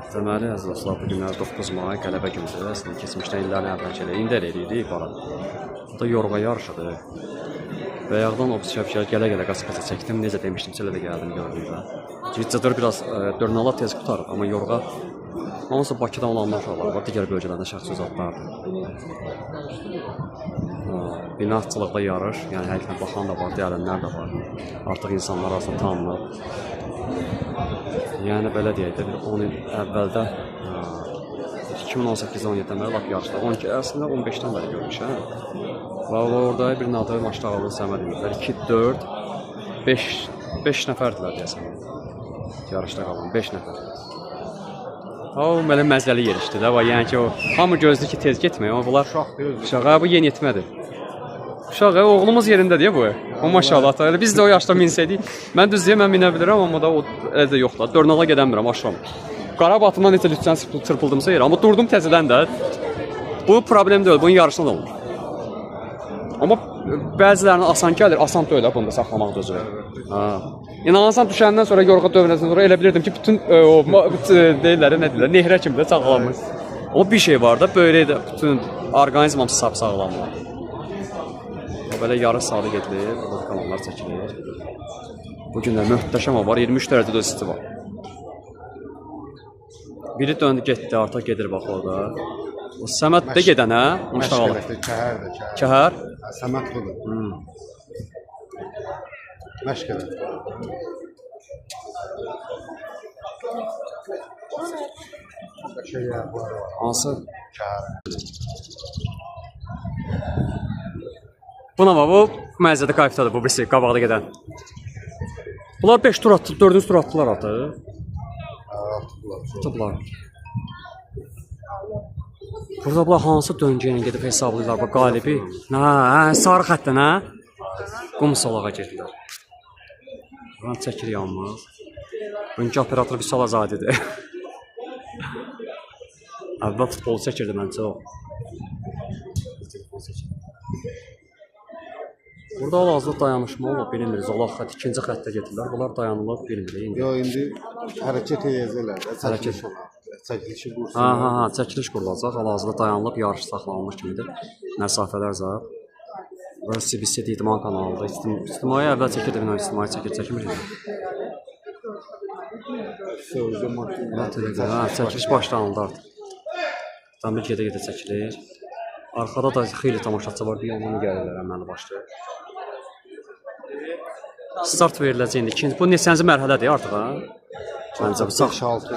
Deməli, əziz dostlar, bu günlər 9 may qələbə günüdür. Əslində keçmişdən illərin əvvəl elə indi elə eləyirik para. Bu da yorğa yarışıdır. Bayaqdan o şəfşər gələ-gələ qasa-qasa çəkdim. Necə demişdimsə elə də gəldim gördüm də. Cıdır biraz dörnala tez qutarır, amma yorğa hansı Bakıdan olanlar uşaqlar var, digər bölgələrdə şəxsi öz adlardır. Binatçılıqda yarış, yəni həqiqətən baxan da var, gələnlər də var. Artıq insanlar arasında tanınır. Yəni belə deyək də, bir 10 il əvvəldə 2018-17-dən bəri lap yarışlar. 12, əslində 15-dən bəri görmüşəm. Və orada bir adı Maşdağalı Səməd idilər. 2, 4, 5 nəfərdilər deyəsən. Yarışda qalan 5 nəfər. O, belə məzəli yerişdi də. Yəni ki, o hamı gözləyir ki, tez getmək, amma bunlar uşaq, bu yeniyetmədir. Uşaq, oğlumuz yerində deyə bu. O maşallah, elə biz də o yaşda minsəydik. Mən düz deyim, mən minə bilirəm, amma da o elə də yoxdur. Dörnala gedəmirəm, aşıram. Qarabatımdan necə lütsən çırpıldımsa yerə, amma durdum təzədən də. Bu problem deyil, bunun yarışına da olur. Amma bəzilərinə asan gəlir, asan deyil bunu da saxlamaq da özünü. Hə. İnanırsan düşəndən sonra, yorğa dövrəndən sonra elə bilirdim ki, bütün o deyirlər, nə deyirlər, nehrə kimi də çağlanmış. Amma bir şey var da, böyrək də bütün orqanizmam sap-sağlamdır. Belə yarış saatı gedilir, burada kanallar çəkilir. Bu günlər möhtəşəm hava var, 23 dərəcədə isti var. Biri döndü, getdi, artıq gedir bax orada. O Səməd də gedən, hə? Muştağalı. Kəhər də, kəhər. Kəhər? Səməd budur. Məşq elə. Hansı? Kəhər. Buna bax, bu məzədə kayfdadır, bu birisi qabaqda gedən. Bunlar 5 tur atdı, 4-cü tur atdılar artıq. Atdılar. Atdılar. Burada bunlar hansı döngə ilə gedib hesablayırlar, bax qalibi. Hə, hə, sarı xəttdən, hə? Qum solağa girdilər. Buranı çəkir yalnız. Bugünkü operator Vüsal Azadidir. Əvvəl futbolu çəkirdi mən çox. Burada hal-hazırda dayanışma olub, bilinmir. Zolaq xətt, ikinci xəttə gedirlər. Bunlar dayanılıb, bilinmir. İndi. Yox, indi hərəkət edəcəklər də, çəkiliş olar. Çəkilişi qursunlar. Hə, hə, hə, çəkiliş qurulacaq. Hal-hazırda dayanılıb, yarış saxlanılmış kimidir. Məsafələr zat. Burası CBC İdman kanalıdır. İctimai əvvəl çəkirdi, ictimai çəkir, çəkmir. Hə, çəkiliş başlanıldı artıq. Avtomobil gedə-gedə çəkilir. Arxada da xeyli tamaşaçı var, bir yandan gəlirlər, əməli başlayır. Start veriləcək indi. İkinci, bu neçənci mərhələdir artıq, ha? Məncə bu 5-6.